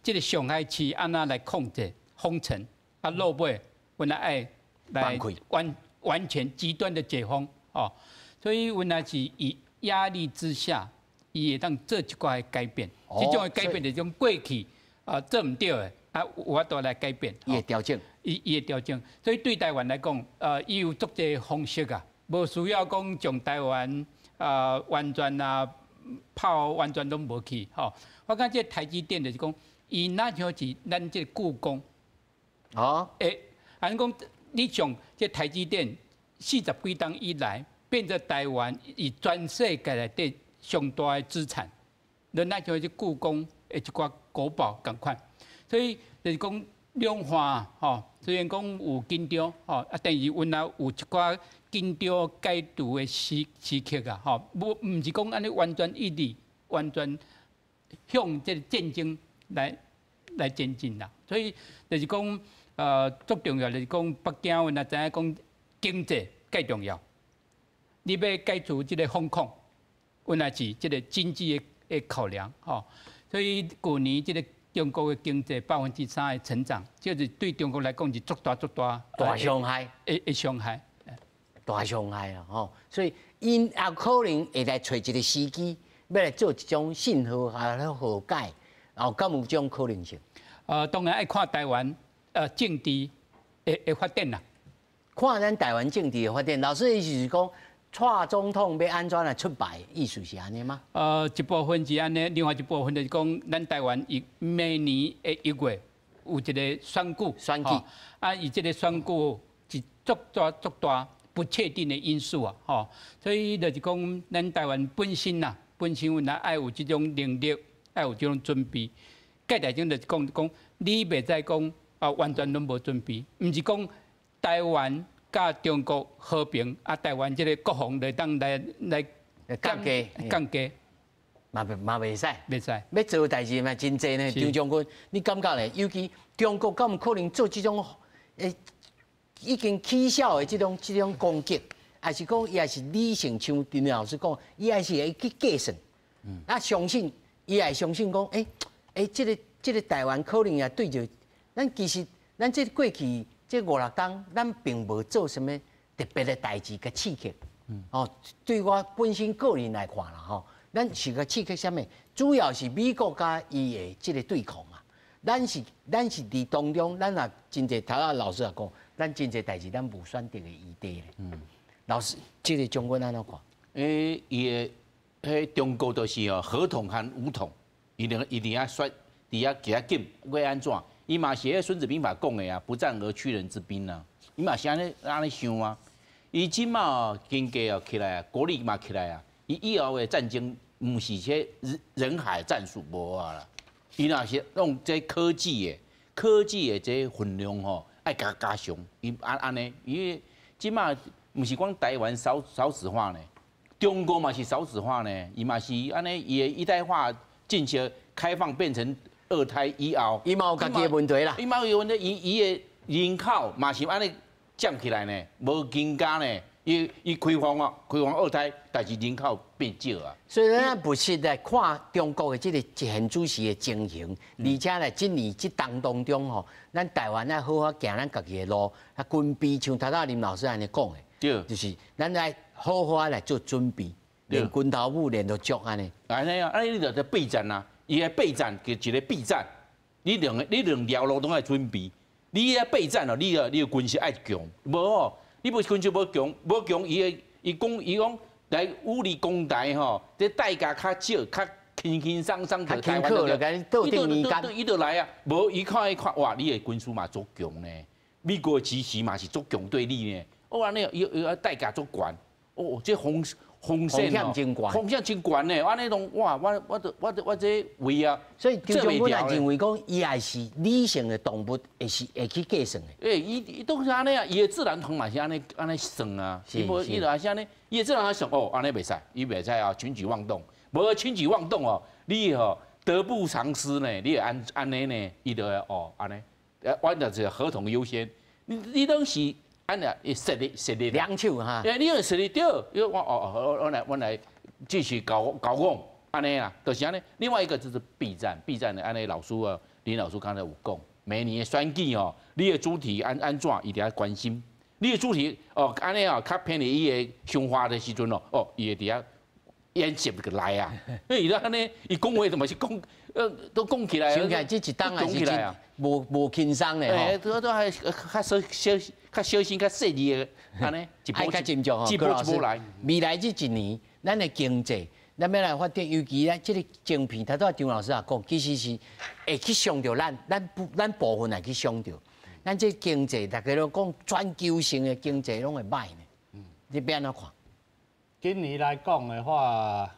這個上海市按怎來控制封城？啊，落尾阮來愛來完完全極端的解封哦，所以阮來是以壓力之下，伊會當做一寡改變。這種的改變就是講過去啊做毋對的，啊有法度來改變。伊會調整，伊會調整。所以對台灣來講，伊有足濟方式啊，無需要講將台灣啊完全啊炮完全攏無去。吼，我感覺這台積電就是講，伊若像是咱這個故宮。哦。欸，按講你從這台積電40幾冬以來，變做台灣以全世界內底上大的資產，咱若像這故宮的一寡國寶仝款，所以就是講兩岸吼，雖然講有緊張吼，啊，但是阮也有一寡緊張解除的時刻啊，吼，毋是講按呢完全一致，完全向這個戰爭來前進啦。所以就是講，足重要就是講北京阮也知影講經濟蓋重要。你欲解除這個封控，阮也是這個經濟的考量，吼。所以舊年這個中國的經濟3%的成長，這是對中國來講是足大足大大傷害，的傷害，大傷害啊！吼，所以𪜶也可能會來揣一個時機，欲來做一種信號啊和解，然後敢有這種可能性？當然愛看台灣政治的發展啦，看咱台灣政治的發展。老師意思是講，蔡總統欲按怎來出牌，意思是按呢嗎？一部分是按呢，另外一部分就是講，咱台灣伊每年的1月有一個選舉，選舉啊，伊這個選舉是足大足大不確定的因素啊，吼，所以就是講，咱台灣本身呐，本身阮也愛有這種能力，愛有這種準備。蓋大種就是講講，你袂使講啊，完全攏無準備，毋是講台灣佮中國和平啊，台灣這個國防就當來降低降低，嘛袂使，袂使。欲做代誌嘛真濟呢，張將軍，你感覺咧？尤其中國敢有可能做這種已經起痟的這種攻擊，還是講伊也是理性？像林老師講，伊也是會去計算。啊，相信伊也相信講，這個台灣可能也對著咱其實咱這過去這五六冬，咱並無做啥物特別的代誌共刺激。哦，對我本身個人來看啦，吼，咱是共刺激啥物？主要是美國佮伊的這個對抗啊。咱是佇當中，咱也真濟頭仔老師也講，咱真濟代誌咱無選擇的餘地咧。老師，這個將軍按怎看？伊的彼中國就是哦，合統和武統，伊定一定要選，佇遐加緊欲按怎？伊嘛是彼孫子兵法講的啊，不戰而屈人之兵啊，伊嘛是按呢想啊。伊這馬經濟哦起來啊，國力嘛起來啊，伊以後的戰爭毋是這人海戰術無啊啦，伊若是用這科技的這分量吼，愛加強。伊按呢，因為這馬毋是講台灣少子化呢，中國嘛是少子化呢，伊嘛是按呢，伊的一胎化進行開放變成二胎以後，伊嘛有家己的問題啦。伊嘛有問題，伊的人口嘛是按呢降起來呢，無增加呢。伊開放哦，開放二胎，但是人口變少啊。所以咱不是來看中國的這個現主時的情形，而且咧，這年這冬當中吼，咱台灣愛好好行咱家己的路，啊，軍備像頭仔林老師按呢講的，就是咱愛好好來做準備，練拳頭舞練到足按呢。按呢啊，按呢你就備戰啊，伊的備戰就一個備戰，你兩條路攏愛準備，你遐備戰哦，你的軍事愛強，無哦。你無軍事無強，無強，伊講來武力攻台吼，這代價較少，較輕輕鬆鬆就台灣就共你鬥陣年間，伊就來啊！無伊看伊看，哇！你的軍事嘛足強呢，美國的支持嘛是足強對你呢。哦，按呢，伊代價足懸，哦，這風險真懸，風險真懸呢。按呢攏哇，我這位啊，所以張將軍也認為講，伊也是理性的動物，會是會去計算的。欸，伊都是按呢啊，伊的智囊團嘛是按呢算啊。伊無伊就是按呢，伊的智囊團算哦，按呢袂使，伊袂使啊，輕舉妄動。無輕舉妄動哦，你吼得不償失呢。你會按呢呢，伊就會哦按呢，我就是合同優先。你攏是。按呢，伊實力兩手哈。欸，你有實力對，因為我哦我來繼續搞講，按呢啦，就是按呢。另外一個就是備戰，備戰的按呢老師啊，林老師剛才有講，每年的選舉哦，你的主題按怎，伊定愛關心。你的主題哦，按呢哦，較偏離伊的想法的時陣哦，哦，伊會佇遐演習就來啊！伊咧按呢，伊講話就嘛是講，都講起來。想起來這一冬也是真無輕鬆咧吼。都還較小小較小心較細膩的，按呢，一步一步一步來。未來這一年，咱的經濟，咱欲來發展，尤其咱這个晶片，頭拄仔張老師也講，其實是會去傷著咱，咱部分會去傷著。咱這經濟，大家攏講全球性的經濟攏會歹呢。你欲按怎看？今年來講的話，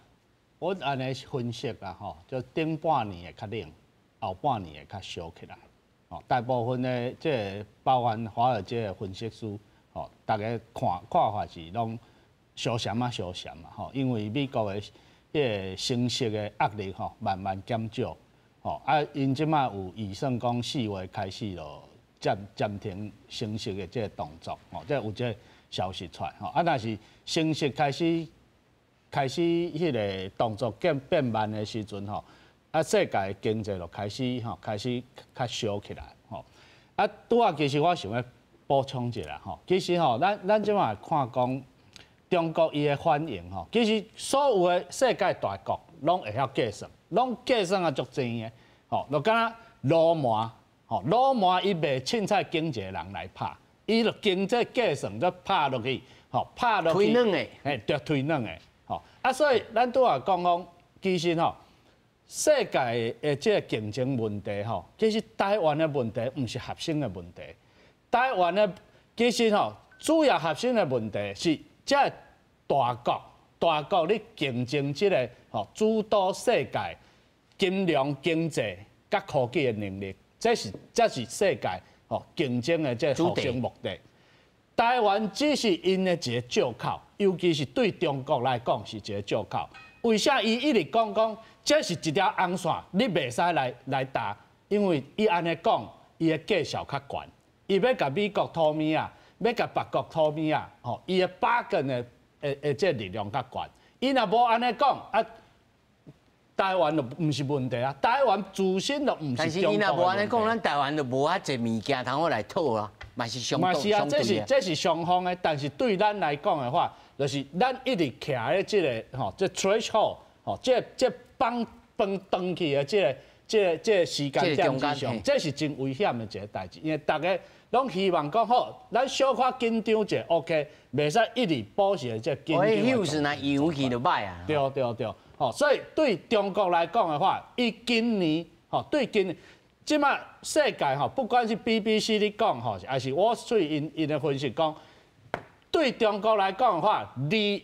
我按呢分析啦吼，就頂半年會較冷，後半年會較燒起來。哦，大部分的這个包含華爾街的分析師，吼，大家看看法是攏相像啊相像嘛吼，因為美國的彼个升息的壓力吼慢慢減少，吼啊，𪜶這擺有預算講4月開始就暫停升息的這个動作，吼，這有這个消息出來，吼啊，若是升息開始彼个動作變慢的時陣吼，啊，世界經濟就開始吼開始較燒起來，吼啊，拄仔其實我想欲補充一下吼，其實吼，咱這擺看講中國伊的反應吼，其實所有的世界大國攏會曉計算，攏計算啊足精的，吼，就敢若羅馬，吼，羅馬伊袂凊彩揀一个人來拍。伊就經濟計算就拍落去，吼，拍落去，推軟的，嘿，對，推軟的，吼，啊，所以咱拄仔講講，其實吼，世界的這个競爭問題吼，其實台灣的問題毋是核心的問題，台灣的其實吼，主要核心的問題是這个大國咧競爭這个吼主導世界金融經濟佮科技的能力，這是世界吼競爭的這個核心目的。台灣只是𪜶的一個借口，尤其是對中國來講是一個借口。為啥伊一直講講這是一條紅線，你袂使來踏？因為伊按呢講，伊的價數較懸，伊欲共美國討物仔，欲共別國討物仔，吼，伊的 bargain 的這個力量較懸。伊若無按呢講，啊，台灣就毋是問題啊，台灣自身就毋是。但是伊若無按呢講，咱台灣就無遐濟物件通好來討啊，嘛是相嘛是啊，這是雙方的，但是對咱來講的話，就是咱一直徛咧這个吼，這 threshold 吼，這放飯斷去的這個時間點之上，這是真危險的一个代誌，因為大家攏希望講好，咱小可緊張者 OK，袂使一直保持這緊張。休斯若揚去就歹啊。對對對，吼，所以對中國來講的話，伊今年吼對今年，這擺世界吼，不管是 BBC 咧講吼，還是 Wall Street 𪜶的分析講，對中國來講的話，你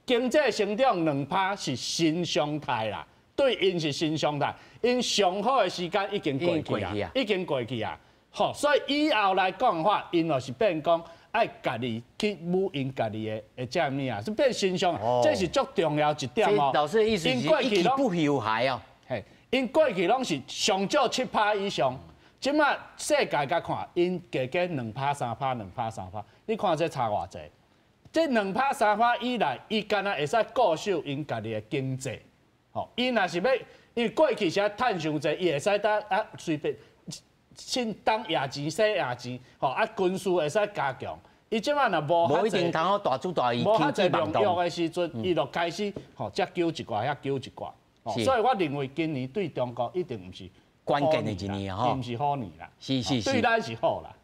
經濟成長2%是新常態啦，對𪜶是新常態，𪜶上好的時間已經過去啊，已經過去啊，吼，所以以後來講的話，𪜶就是變講愛家己去舞𪜶家己的這物啊，是變新常，這是足重要一點哦。老師的意思是一去不回頭哦。嘿，𪜶過去攏是上少7%以上，這擺世界共看，𪜶加加2%3%2%3%，你看這差偌濟？這2%3%以內，伊敢若會使固守𪜶家己的經濟，吼，伊若是欲，因為過去是愛趁傷濟，伊會使得啊隨便先東掖錢西掖錢，吼啊軍事會使加強。伊這擺若無無一定通好大主大意，無遐濟良藥的時陣，伊就開始吼，這救一寡，遐救一寡。所以我認為今年對中國一定毋是關鍵的一年吼，毋是好年啦。是是是，對咱是好啦。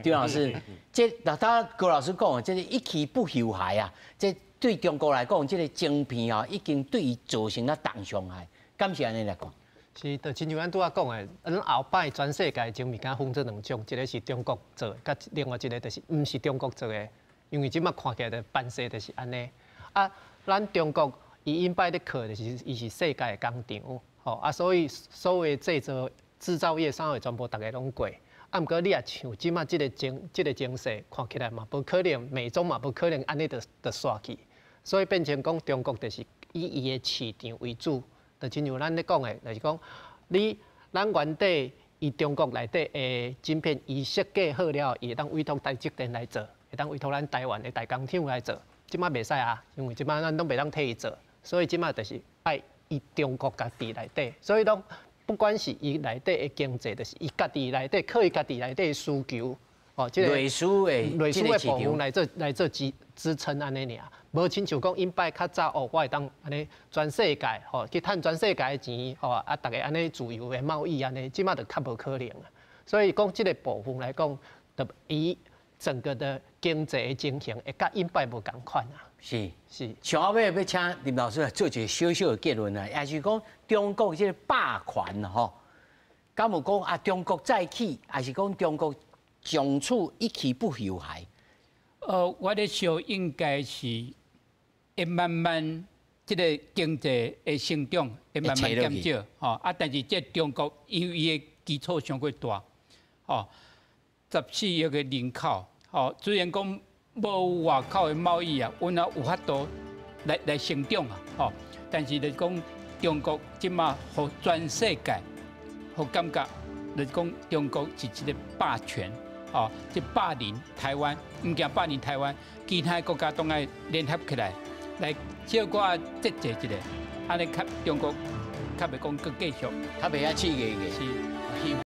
張老師，這頭拄高老師講的，這個一去不回頭啊，這對中國來講，這個晶片啊，已經對伊造成了重傷害，敢是按呢來講？是，就親像咱拄仔講的，咱後擺全世界晶片分做兩種，一个是中國做的，佮另外一个就是毋是中國做的，因為這擺看起來的範勢就是按呢。啊，咱中國伊𪜶擺咧靠的是伊是世界的工廠，吼啊，所以所有製造業啥貨全部逐个攏過。啊，毋過你若像這擺這個情勢，看起來嘛無可能，美中嘛無可能按呢就煞去，所以變成講中國就是以伊的市場為主。就親像咱咧講的，就是講你咱原底伊中國內底的晶片，伊設計好了，伊會當委託台積電來做，會當委託咱台灣的大工廠來做。這擺袂使啊，因為這擺咱攏袂當替伊做，所以這擺就是愛伊中國家己內底。所以講，不管是伊內底的經濟，就是伊家己內底靠伊家己內底的需求，哦，這個類似的類似的部分來做支撐按呢爾，無親像講以擺較早哦，我會當按呢全世界吼去趁全世界的錢吼啊，逐家按呢自由的貿易按呢，這馬就較無可能啊。所以講這個部分來講，就以整個的經濟的情形會佮以擺無仝款啊。是。是。上後尾欲請林老師來做一個小小的結論啊，也是講中國這個霸權吼，敢有講啊？中國再起，還是講中國從此一去不回來？我咧想應該是會慢慢這個經濟的成長會慢慢減少，吼啊！但是這中國因為伊的基礎傷過大，吼，14億个人口，吼，雖然講無外口的貿易啊，阮也有法度來成長啊，吼，但是就是講中國這馬予全世界，予感覺就是講中國是一個霸權。哦，這霸凌台灣，毋驚霸凌台灣，其他國家攏愛聯合起來，來小可節制一下，按呢較中國較袂講閣繼續，較袂遐刺激嘅。是。